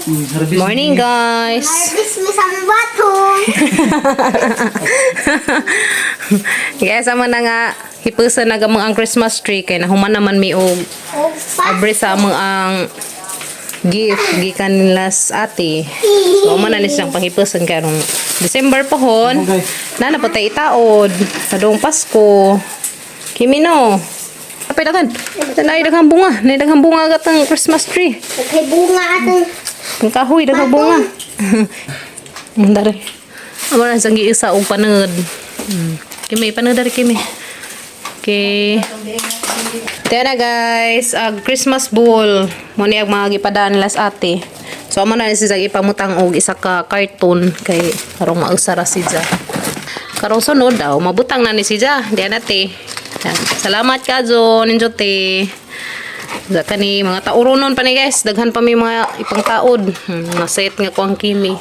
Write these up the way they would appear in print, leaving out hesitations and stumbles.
Morning, guys. Harvest mi sa bato. Guys, amo na nga hipusa na gamang ang Christmas tree kay nahuman naman mi og abre sa among ang gift gikan nila sa ate. So amo na ni siyang panghipusan karong December pohon. Na na po tayo itaod sa Pasko. Kimi no. Apay daghan. Nay daghang bunga, nay daghang bunga gatang Christmas tree. Kay bunga atong Ang kahoy daghang bunga. Mandare. Amo na siyang giisa og panud. Kimi panud dari kimi. Okay. Tiyan na guys, ag Christmas bowl. Mo ni ang mga gipadaan nila sa ate. So amo na ni siya ipamutang og isa ka carton kay karong mausa ra siya. Karong sunod daw mabutang na ni siya. Diyan na te. Yan. Salamat ka John, ninjo te. Sa kani mga tauronon pa ni guys, daghan pa may mga ipangtaod. Naset nga ko ang kimi.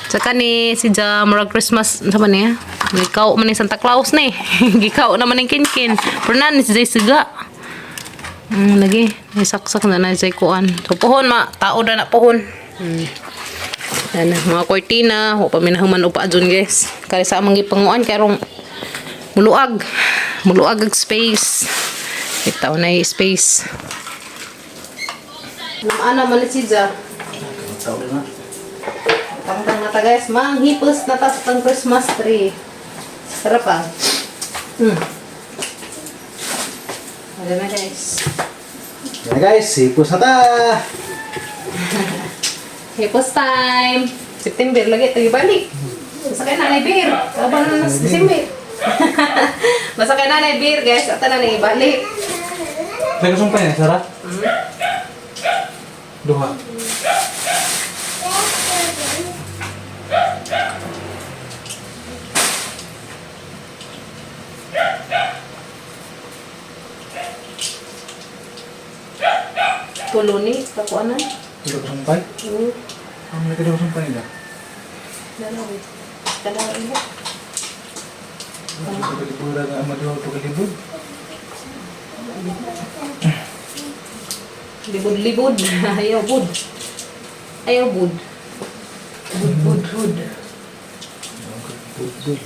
Sa kani si Ja murag Christmas sa man niya. Gikaw man ni Santa Claus ni. Gikaw naman ni Kinkin. Pero na ni si Jay siga. Lagi, may saksak na na siya kuan. So pohon ma, taod na na pohon. Yan na, mga kortina, wa pa minahuman upa dun guys. Kaya sa among gipanguan karong muluag. Muluag ang space. Itaw na yung space. Ana man si Ja. na. Tangtang na ta guys, manghipos na ta sa tang Christmas tree. Sarap ah. Wala na guys. Yan na guys, sipos na ta! Hipos time! September lagi tayo balik. Masakay na na beer. Kaban na sa December. Masakay na na beer guys. At na na ibalik. May kusong pa niya, Sarah? Duha. Tulo ni kakuanan. Duha kusong pa? Ang may kadua kusong pa nila. Dalawa. Dalawa ila. Pagkalibura na ang maduha pagkalibod. Libod-libod. Ayaw bud. Ayaw bud. Bud bud bud. Bud, bud.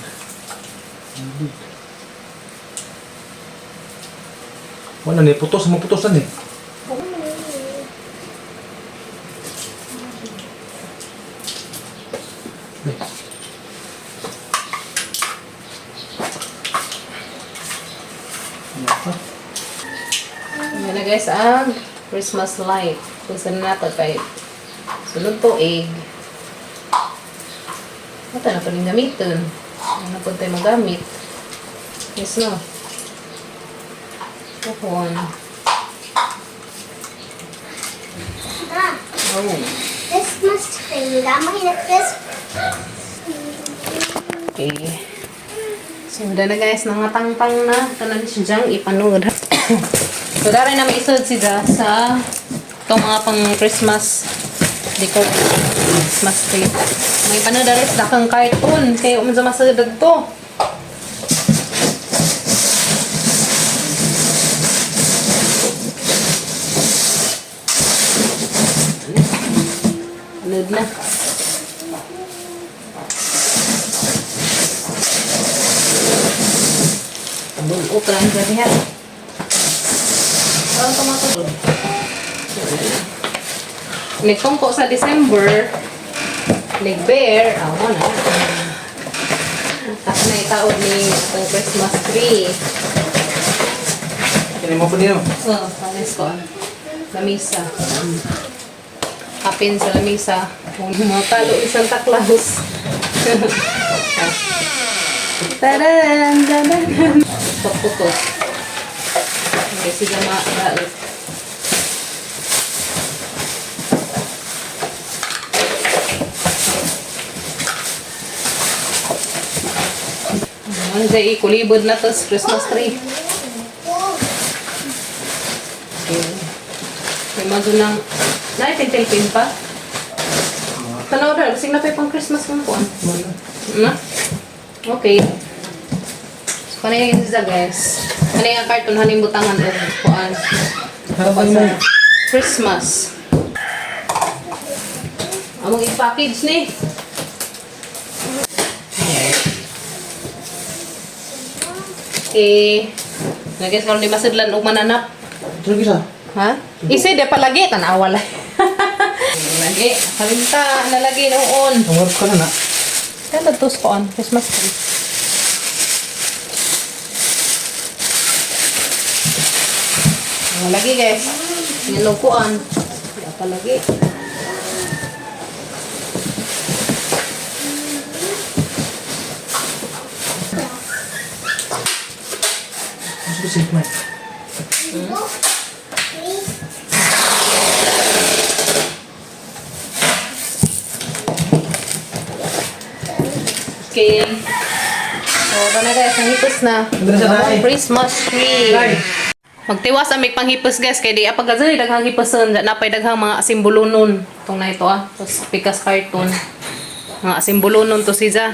Bud. Wala ni, putos, maputosan eh. Ano pa? Yan na guys ang Christmas light. Kung saan nato kay sunod to egg. Ito na po rin gamitin. Ano na po tayo magamit. Yes no. Puhon. Ah, Oh. Christmas tree. Gamay na Christmas. Okay. So, na na guys, nangatangtang na. Tanan siya diyang ipanood. So, dari na may isod siya sa itong mga pang Christmas decor. Christmas tree. May panood dari sa dakang cartoon. Kaya umansa masagad to. Panood na. Buot lang dyan diha. Parang tumatulog. Nagtungko sa December, nag-bear, ako na. Ako na itaod ni itong Christmas tree. Kini mo pa niyo. Oh, panis ko. Lamisa. Kapin sa lamisa. Kung mga talo ni Santa Claus. Taran! Taran! Puto. Okay, sige ma-daot. Ano dyan, ikulibod na to sa Christmas tree. Okay. May mga doon ng... Naitintilpin pa? Tanaw na, kasing na pa pang Christmas ng kuan. Na? Okay. So, kanina yung siya, guys. Kanina yung carton, haning butangan o kuan. Harap mo. Christmas. Among i-package ni. Eh, nagis karon di masidlan og mananap. Ito lagi sa. Ha? Isi di palagi tanawa lang. Lagi, kalinta nalagi noon. Ang warap ka na na. Kaya tos ko on Christmas tree. Ang lagi guys. Nilukuan. Di palagi. Gusto ko silk man. Three. Okay. So, ito na guys, nangipos na. Andun sa dai. Christmas tree. Magtiwas ang may panghipos guys, kay di apag gazali daghang hiposon, napay daghang mga simbolo nun. Itong na ito ah, tapos pikas cartoon. Mga simbolo nun to si Ja.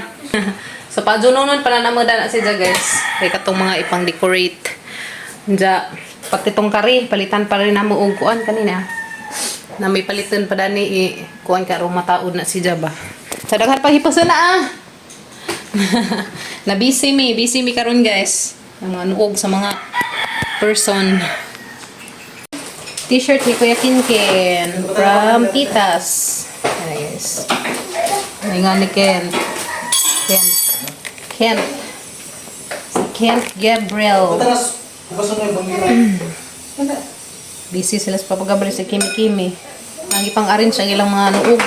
So padyo nun pala na na si Ja guys. Kay katong mga ipang decorate. Ja, pati tong kari, palitan pa rin namo og kuan kanina. Na may palitan pa dani i kuan ka rong mataod na si Ja ba. Sa daghan pa hiposon na ah. Na busy mi karon guys. Ang mga nuog sa mga person. T-shirt ni Kuya Kinkin from Titas. Ayan, guys. Ay nga ni Ken. Kent. Kent. Si Kent Gabriel. Taras, bukasan na yung bangila. Busy sila sa Papa Gabriel si Kimi Kimi. Ang ipang-arrange ang ilang mga nuog.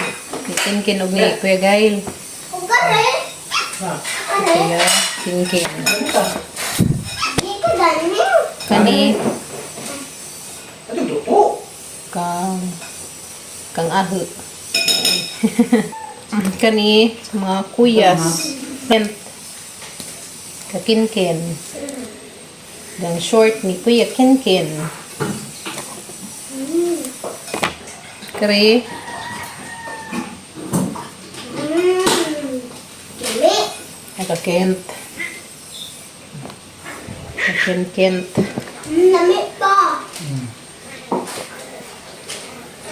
Ni Kinkin ug ni Kuya Gail. Kung gani. Na. Kuya Kinkin. Di ko gani. Kani Ano ito? Oh! kang kang aho. Kani sa mga kuyas. Kent. Kakinkin. Ang short ni Kuya Kinkin. Kare. Dili. Naka-Kent. Kakin-Kent. Lami pa.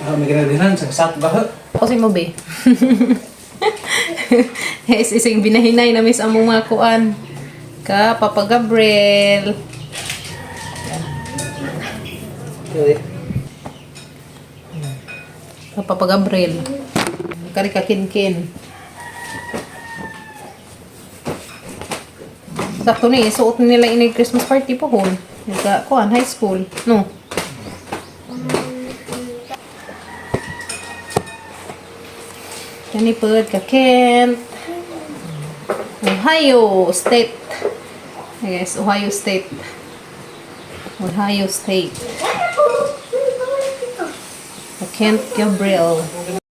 Ah, may ginadinan sa sak ba? Ako si mo, be. Yes, isang binahinay na miss among mga kuan. Ka Papa Gabriel. Okay. Ka Papa Gabriel. Kari ka Kinkin. Sakto ni, suot nila ini Christmas party po hon. Nagka kuan high school. No. Kani pod ka Kent. Ohio State. Yes, Ohio State. Ohio State. Ka Kent Gabriel.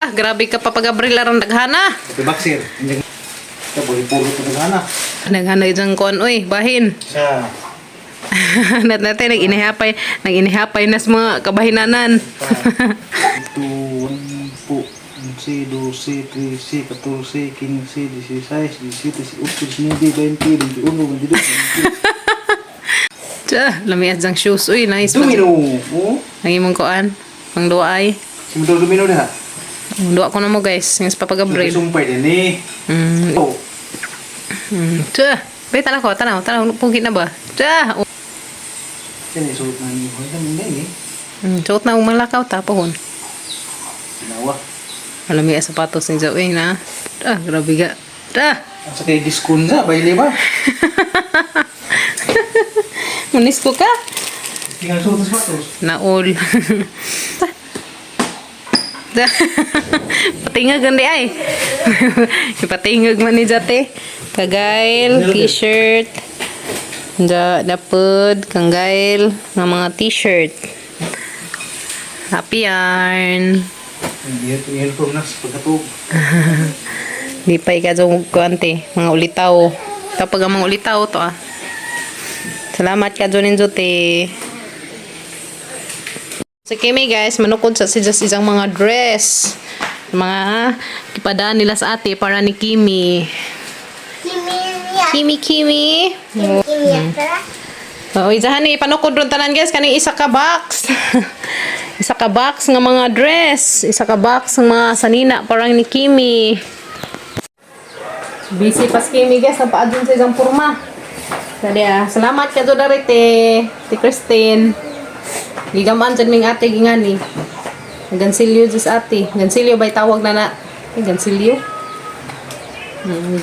Ah, grabe ka Papa Gabriel aron daghana. Ito baksir. Ito, buhay pulo ito na. Daghana jang kuan oy, bahin. Sa Nat natin nag-inihapay, nag-inihapay nas mga kabahinanan. Ito, 1, 11, 12, 13, 14, 15, 16, 17, 18, 19, 20, 21, 22, Tsa, lami at jang shoes. Uy, nice. Domino! Oh? Ang imong kuan, pang duay. Si Mudol Domino na. Ang duwa ko na mo guys, yung sa Papa Gabriel. Sumpay din eh. Oh. Tsa, be tanaw ko, tanaw, tanaw, pugit na ba? Tsa. Oh. Yan eh, suot na niyo. Ay, kami na eh. Suot na umalakaw ta pohon. Ginawa. Alam niya sapatos ni Zoe na. Ah, grabe ka. Ah, Ang sa kay Diskunza, bayle ba? munis ko ka. Hindi nga suot ng sapatos. Naol. Patingag ang di ay. Patingag man ni Jate. Kagail, t-shirt. Da, dapod, kanggail, nga mga t-shirt. Happy yarn. Hindi ito uniform na sa pagkatug. Di pa ikadong kuante, mga ulitaw. Tapag ang mga ulitaw to ah. Salamat ka Jonin Jote. So kimi guys, manukod sa si Just isang mga dress. Mga kipadaan nila sa ate para ni Kimi. Kimi niya. Kimi Kimi. Kimi niya. Tara. Oo, isahan ni panukod ron tanan guys kaning isa ka box. Isa ka box nga mga dress, isa ka box nga mga sanina parang ni Kimi. Busy pas Kimi guys, ang paadun sa isang purma. Dali ah. Salamat ka do darite, ti Christine. Gigaman dyan ming ate gingani. Gansilyo jud ate. Gansilyo bay tawag na na. Ay, gansilyo.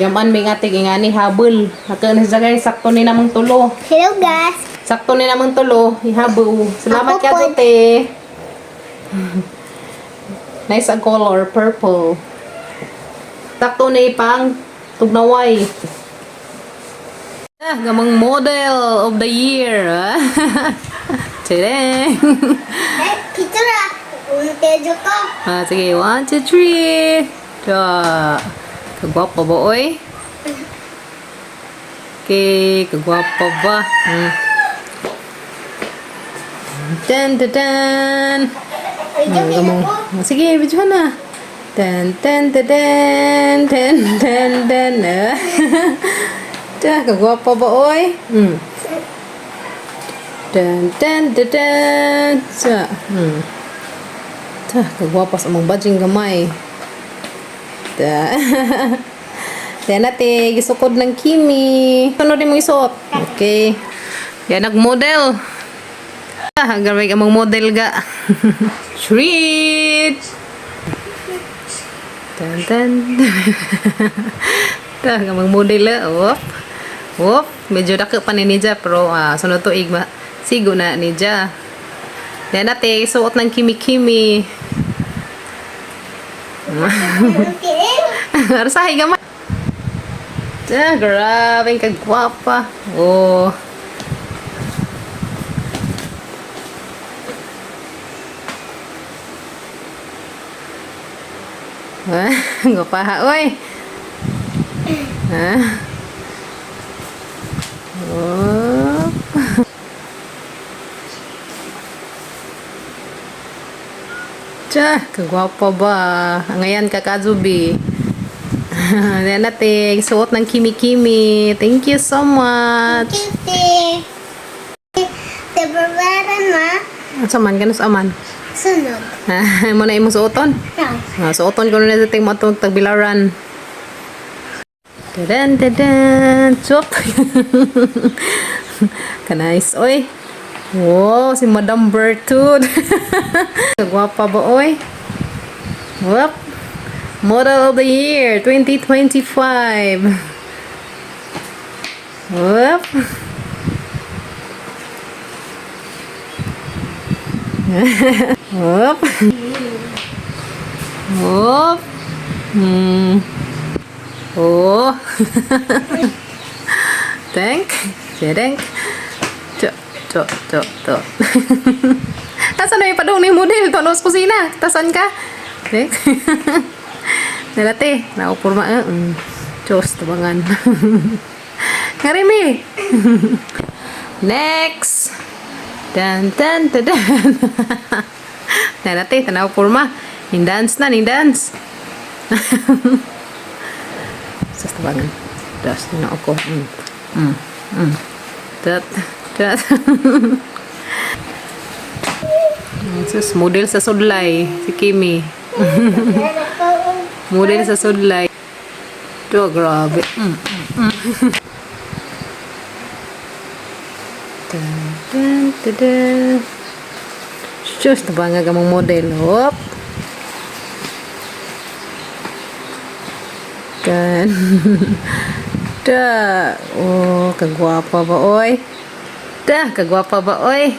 Gaman ming ate gingani habol. Haka na siya guys, sakto ni namang tulo. Hello guys. Sakto ni namang tulo, ihabol. Salamat Ako ka po. te. Nice ang color, purple. Sakto ni pang tugnaway. Ah, gamang model of the year. Ah. Tadang! Eh, picture ah. Untejo ko. Ah, sige, 1, 2, 3. Da. Kagwapo ba, oy? Okay, kagwapo ba? Dan, dan, dan. Video Hmm, kita ko. Sige, video na. Dan, dan, dan, dan, dan, dan, dan. Ah. Da, kagwapo ba, oy? Dan, dan, dan, dan. Sa. Ta, kagwapo sa among badging gamay. Da. Yan ate, gisukod ng Kimi. Ano din mong isuot? Okay. Yan nagmodel. Ah, grabe ka mong model ga. Treat! Tan tan. Ta, ka model ah. Whoop. Whoop. Medyo dako pa ni Nija pero sunod tuig ma sigo na Nija. Yan ate, suot ng kimi-kimi. Okay. Arsahi ka man. Ah, grabe kagwapa. Oh. Ah, gwapa ha, oy. Ah. Oh. Tsa, kagwapa ba? Ngayon, kakazubi. Ayan natin, suot ng kimi-kimi. Thank you so much. Titi. Tababaran ma. Asa man, ganus aman. Sunog. Mo na imong suoton. Ah. Ah, suoton ko na sa ting matong tagbilaran. Tadan, tadan. Chop. Kanais, oy. Wow, si Madam Bertud. Gwapa ba, oy? Whoop. Model of the Year 2025. Whoop. Whoop. Whoop. Oh. Thank. Thank. To, to, to, to. Tasan na yung padung ni model? Tuno sa kusina. Tasan ka? Thank. Nalate. Naupurma. Eh. Diyos, tabangan. Ngarimi. Next. Dan, dan, dan, dan. Nalate, tanaw purma. Ning dance na, ning dance. Sa tabangan. Das na ako. Dat, dat. Sus, model sa sudlay, si Kimi. Model sa sudlay. To, grabe. Dun, dun, dun, dun. Diyos, tabanga ka mong model. Hop. Kan. Da. Oh, kagwapa ba, oy? Da, kagwapa ba, oy?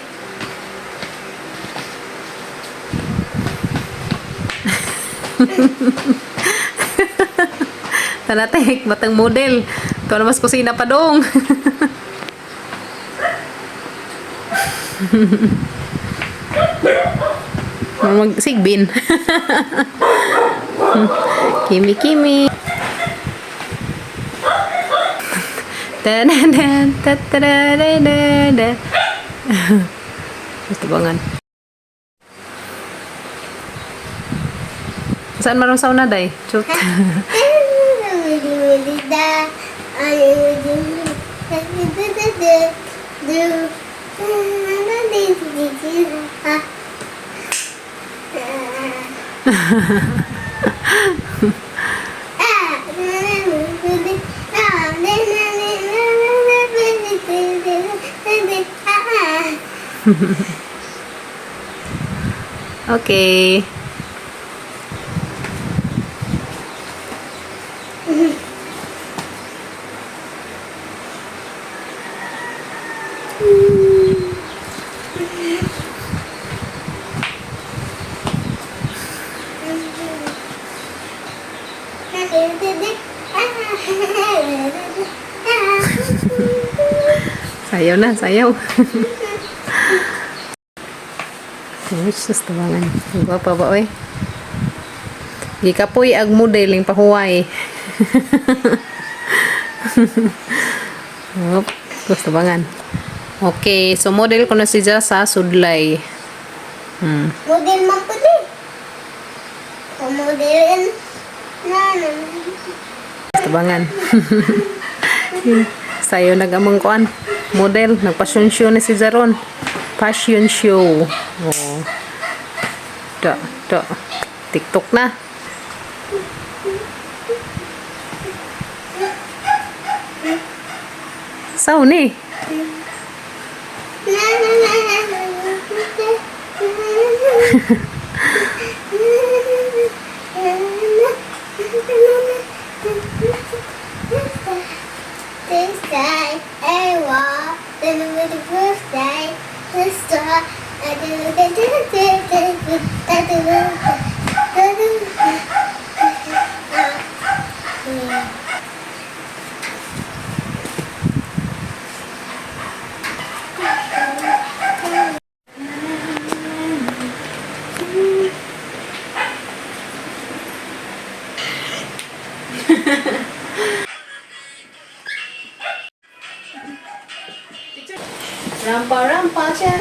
Tanatek, batang model. Ito na mas kusina pa dong. Magsigbin. Kimi kimi. Ta-da-da, ta-ta-da-da-da-da. Gusto bangan. Saan marong sauna day? Chut. Okay. Sayaw na, sayaw. Uy, sus, tabangan. Ang gwapa ba, oy? Gikapoy ag modeling pahuway. Op, gusto tabangan. Okay, so model ko na si sa sudlay. Model man po din. O model na na. Tabangan. Sayo nagamang kuan. Model, nagpasyon show ni si Jaron. Passion show. Oh. Da, da. TikTok na. Sao ni? Na na na na na. This day, I walk, then with the birthday, the star, I do the do do do do do do do do. Rampa rampa siya.